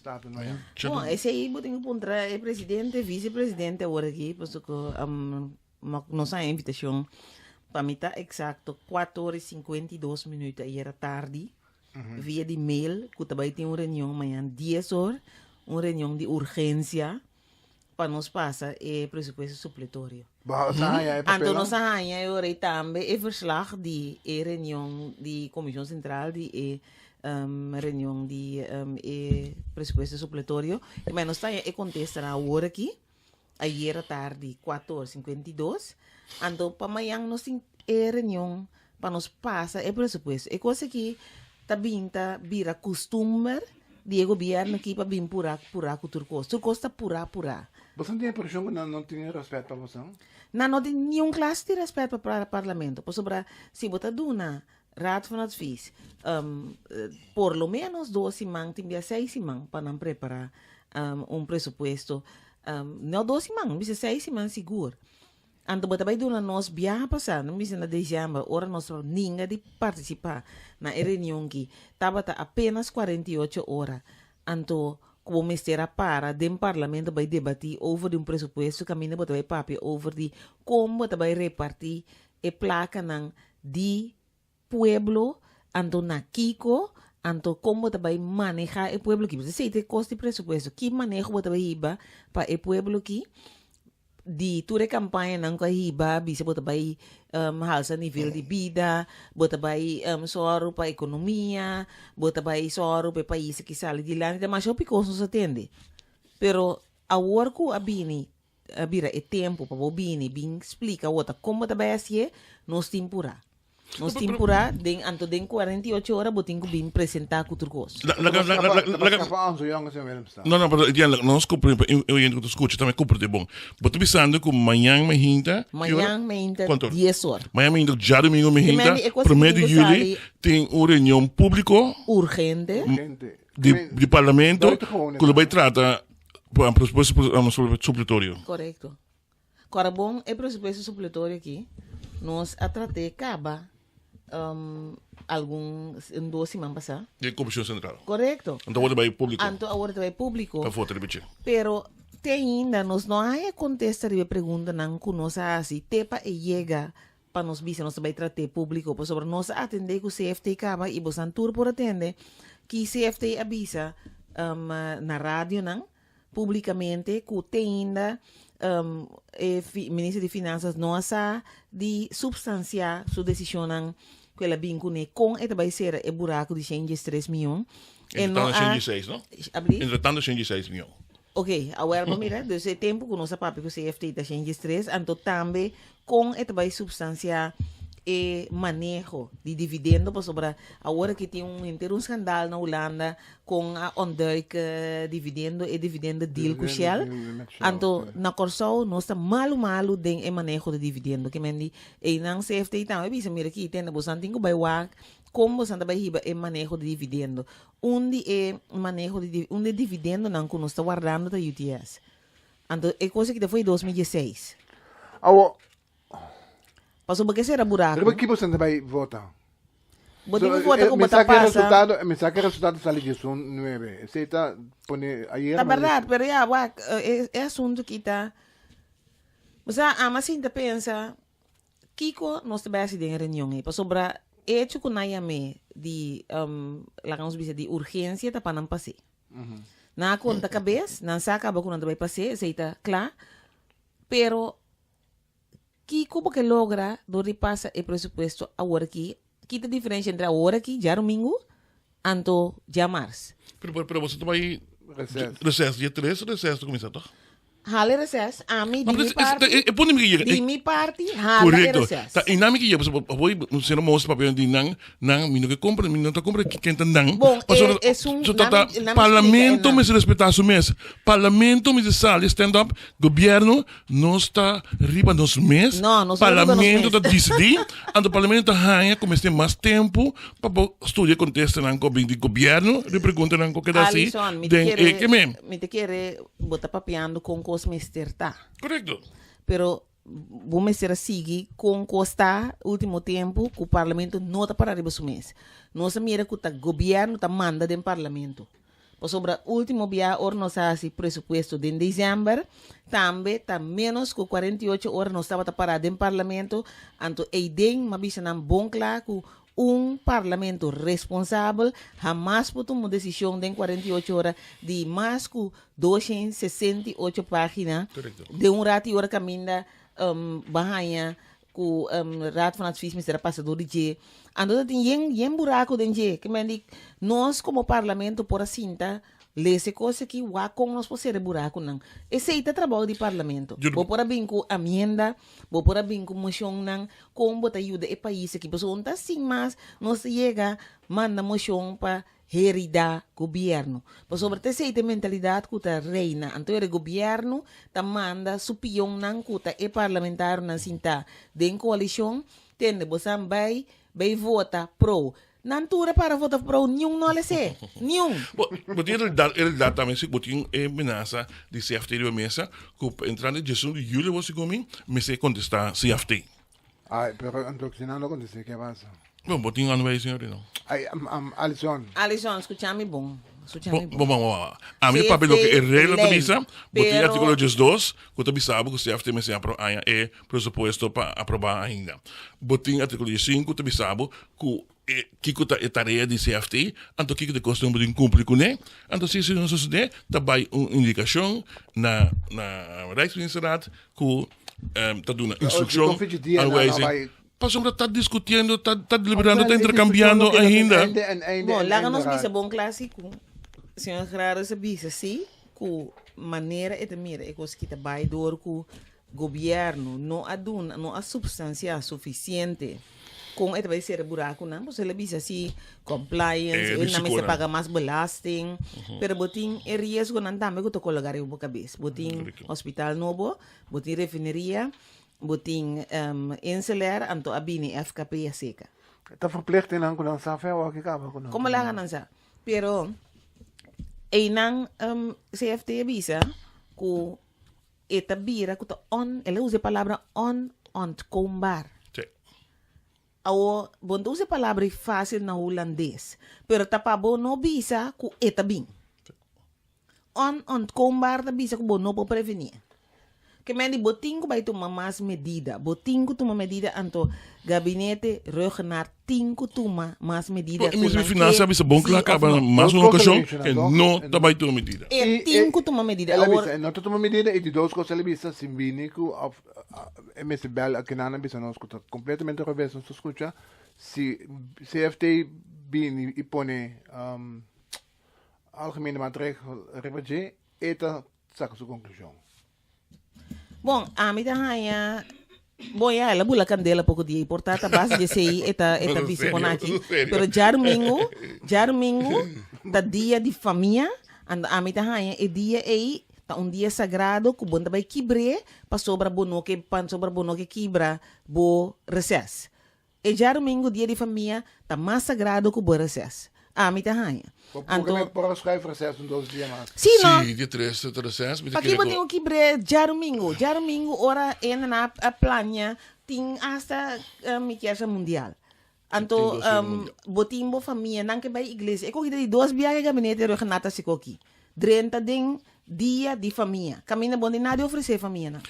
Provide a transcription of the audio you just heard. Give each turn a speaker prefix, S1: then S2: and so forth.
S1: Staten mañan.
S2: Bon, esei bo tin ku puntra e presidente, vicepresidente awor aki, pasobra ku nos a haña invitashon pa mi ta eksakto kuater ora i 52 minuut ayera tardi via di mail ku ta bai tin un reunion mañan dies or, un reunion di urgensia pa nos pasa e presupuesto supletorio.
S1: Bo a haña e
S2: Anto
S1: papelnan?
S2: nos a haña e ora ei tambe e verslag di e reunion di Komishon Sentral di e reunion di e presupuesto supletorio. I bai nos ta haña e kontestanan awor aki, ayera tardi kuater ora 52. Anto pa mañan nos tin e reunion pa nos pasa e presupuesto. E kos aki ta bin ta bira kustumber di e gobièrnu aki pa bin purá purá ku tur kos. Tur kos ta purá purá.
S1: Boso no tin impreshon ku nan no tin rèspèt pa boso?
S2: Nan no tin niun klase di rèspèt pa parlamento, pasobra si bo ta duna Raad van Advies por lo ménos dos siman, tin bia seis siman pa nan prepará un presupuesto. No dos siman, mi bisa seis siman sigur. Anto bo ta bai duna nos biaha pasá, no mi bisa na dezèmber, ora nos ta ninga di partisipá na e reunion ki tabata apenas 48 ora. Anto ku bo mester a para den parlamento bai debatí over di un presupuesto kaminda bo ta bai papia over di kon bo ta bai repartí e plakanan di pueblo, anto na kiko, anto kon bo ta bai manehá e pueblo ki. Esei ta e kos di presupuesto, ki maneho bo ta bai hiba pa e pueblo ki. Di tur e kampañanan ku a hiba, bisa bo ta bai halsa nivel di bida, bo ta bai sòru pa ekonomia, bo ta bai sòru pa e pais aki sali dilanti, ta masha hopi kos nos a tende. Pero awor ku a bini, a bira e tempu pa bo bini bin splika bo ta kon bo ta bai hasié, nos tin purá. Nos tin purá den anto den 48 ora bo tin ku bin presentá ku tur kos.
S3: Laga laga laga laga
S1: Escapa Anzo Young en Willemstad.
S3: No, no, pero Diana, nos cumpre, e oyente ku ta skucha tambe cumpre te bon. Bo ta bisando ku mañan mehinta, ki ora?
S2: Mañan mehinta
S3: Kuantu ora?
S2: 10 or.
S3: Mañan mehinta, djadumingu mehinta,
S2: Di mendi e kos
S3: promé di
S2: ku
S3: juli,
S2: sali
S3: tin un reunion públiko
S2: urgente.
S1: Urgente.
S3: di, di parlamento
S1: Buitengewoon
S3: ku lo bai
S1: inderdaad.
S3: trata pa presupuesto supletorio.
S2: Korekto. Kòrda bon e presupuesto supletorio aki nos a trat'é kaba algun un dos siman pasá.
S3: Di Komishon Sentral.
S2: Korekto.
S3: Anto awor ta bai públiko.
S2: Anto awor ta bai públiko.
S3: Pa vota riba dje.
S2: Pero te ainda nos no a haña kontesta riba e preguntanan ku nos a hasi te pa e yega pa nos bisa nos ta bai trat'é públiko pasobra nos a atendé ku CFT kaba i bosan tur por a tende ki CFT a bisa na radionan Publicamente cu te ainda e Minister di Finanzas no a sa di substancia su decisionnan cu el a bin cune con e ta bay cera e buraco di shen diestres miyon. E
S3: Entre
S2: no
S3: tanto shen
S2: a
S3: dieseis, no?
S2: Abli?
S3: Entre tanto shen dieseis miyon.
S2: Ok, awor bo mira, dus e tempo cu nos a papia cu CFT ta shen diestres, anto tambe Kon e ta bai supstansiá e maneho di dividendo pasobra awor aki tin un henter un skandal na Hulanda kon a ontduik dividendo e dividendo deal ku Shell anto na Kòrsou nos ta malu malu den e maneho di dividendo ke men di einan CFT tambe bisa mira aki tende bosan tin ku bai wak kon bosan ta bai hiba e maneho di dividendo un di e maneho di un di e dividendonan ku nos ta wardando ta UTS. Anto e cosa ki ta foi 2016.
S1: Awo.
S2: Pasobra ke sera buraku.
S1: Riba ki bo senta bai vota?
S2: Bo tin ku vota ku bo ta pasa.
S1: Resultado, mi sa ke resultado sali diesun nuebe. Esei ta pone ayer.
S2: Ta berdad, pero ya wak e asunto ki ta. Bo sa ama sinta pensa kiko nos ta bai hasi den e reunion ei. Pasobra hecho ku nan yam'é di laga nos bisa di urgensia ta pa nan pas'é. Nan a konta kabes, nan sa kaba ku nan ta bai pas'é, esei ta kla. Pero kiko bo ke logra dor di pasa e presupuesto awor aki? Ki ta diferensha entre awor aki, djarumingu, anto djamars?
S3: Pero, pero boso ta bai
S1: Reces.
S3: reces, dia tres reces ta kuminsá tòg?
S2: Hala e reces, ami di
S3: No,
S2: mi
S3: pero
S2: parti,
S3: e, e punto mi ke yega.
S2: di mi parti, hala e
S3: Correcto.
S2: reces.
S3: Ta e nami ke yega, pasobra awor sino mos papia di nan, nan mi no ke compra, mi no ta compra ken ta nan.
S2: Bon, e
S3: Pasobra
S2: esun,
S3: so ta
S2: nami,
S3: ta
S2: nami splika e
S3: parlamento
S2: nan.
S3: mester respeta su mes. Parlamento mester sali stand up, gobierno nos ta riba nos mes.
S2: No, nos no riba nos
S3: Parlamento
S2: mes.
S3: ta disidi, anto parlamento ta haña ku mester mas tempo pa bo studia kontestanan ku a bin di gobierno, di preguntanan ku a keda hasi
S2: Alison, mi ta
S3: den e
S2: kere,
S3: ke men.
S2: mi ta kere Bo ta papiando kon kos mester ta.
S3: Korekto.
S2: Pero bo mester a sigui kon kos ta ultimo tempu ku parlamento no ta para riba su mes. Nos a mira ku ta gobièrnu ta manda den parlamento. Pasobra último bia ora nos a hasi presupuesto den desèmber, tambe ta ménos ku 48 ora nos tabata pará den parlamento, anto eiden m'a bisa nan bon kla ku un parlamento responsabel hamas por tuma un desishon den 48 ora di mas ku 268 página den un ratu i ora kaminda bo a haña ku Raad van Advies mester a pasa dor di dje. Anto ta tin yen yen buraku den dje. Ke men di nos komo parlamento por a sinta lesa e kos aki wak kon nos por sera e burakunan. Esei ta trabou di parlamento. Bo por a bin ku amienda, bo por a bin ku moshonnan kon bo ta yuda e pais aki. Pasobra no ta sin mas nos ta yega manda moshon pa heridá gobièrnu. Pasobra ta esei ta e mentalidat ku ta reina. Anto e gobièrnu ta manda su pionnan ku ta e parlamentarionan sintá den koalishon, tende bosan bai bai vota pro. Nan tur a para vota pro, niun no a les'é. Niun!
S3: Bo, bo tin e realidat, e realidat tambe si bo tin e menasa di CFT riba mesa ku entrante diesun di julio bo segun mi mester kontestá CFT.
S1: Ay, pero anto si nan no contesté, ke pasa?
S3: Bon, bo tin aanwijzing ori no?
S1: Ay, Alison.
S2: Alison, scucha mi bon. Scucha mi
S3: bon. Bon, bon, bon. A mi papia loke e regla ta bisa, bo tin artículo 12 ku ta bisa bo ku CFT mester apro aña e presupuesto pa aproba ainda. Bo tin artículo 15 ku ta bisa bo ku e kiko ta e tarea di CFT, anto kiko ta e kosnan bo tin kumpli kuné. Anto si esei no sosodé, ta bai un indikashon na na Rijksministerraad ku ta duna instrukshon, aanwijzing. Pasobra ta diskutiendo, ta ta deliberando, ta interkambiando ainda.
S2: Bon, laga nos bisa bon kla si ku señor Gerardus a bisa si ku manera e ta mira e kos ki ta bai dor ku gobièrnu no a duna, no a supstansiá sufisiente kon e ta bai sera burakunan, pasobra el a bisa si compliance,
S3: E
S2: e nan mester
S3: risikonan.
S2: paga mas belasting, pero bo tin e riesgonan tambe ku ta kologa riba bo kabes. Bo tin
S3: Korekto.
S2: hospital nobo, bo tin refineria, Bo tin Inselair, anto a bini FKP a seka.
S1: Ta verplichtingnan ku nan sa fe awor ki kaba ku nan.
S2: Komo laga nan sa? Pero einan CFT a bisa ku e ta bira ku ta on, el a usa e palabra onontkoombaar.
S3: Sí.
S2: Awor, bo no ta usa e palabra ei fásil na hulandes, pero ta pa bo no bisa ku e ta bin. Onontkoombaar ta bisa ku bo no por prevení. Ke men di bo tin ku bai tuma mas medida. Bo tin ku tuma medida anto gabinete Rhuggenaath tin ku tuma mas medida
S3: E
S2: ku
S3: minister
S2: nan
S3: di Finansa
S2: ke
S3: a bisa bon
S2: sí
S3: kla
S2: òf
S3: kaba
S2: no.
S3: mas
S1: Dos
S3: un
S1: kos el a
S3: okashon
S1: menshoná
S3: ke
S1: toch?
S3: no ta bai tuma medida.
S2: E
S1: I
S2: tin
S1: e
S2: ku tuma medida.
S1: el a
S2: Awor
S1: bisa e no ta tuma medida i di dos kos el a bisa si bini ku òf e mester bèl a kinan a bisa nos ku ta kompletamente revés nos ta skucha si CFT bini i pone Algemene maatregel riba dje, e ta saka su konklushon.
S2: Bon, ami ta haña, bon ya, el a bula kandela poko dia i por ta ta base di esei e ta e ta bisa kon aki. Pero djarumingu, djarumingu ta dia di famia, anto ami ta haña e dia ei ta un dia sagrado ku bo no ta bai kibr'é pasobra bo no ke pasobra bo no ke kibra bo reses. E djarumingu dia di famia ta mas sagrado ku bo reses. Ami ta haña.
S1: Bo por
S2: Anto.
S1: me por schuif reses un dos dia mas.
S2: Sí no.
S3: Sí, dia tres ta reses. Mi ta
S2: Paki
S3: kere
S2: bo
S3: ku.
S2: tin ku kibr'é djarumingu? Djarumingu ora hende nan a plania tin asta mi kier sa mundial. Anto
S3: Tin dos dia mundial.
S2: bo tin bo famia nan ke bai iglesia. E koki ta di dos biaha e gabinete Rhuggenaath ta sikoki. Drenta den dia di famia. Kaminda bo no tin nada di ofresé famianan.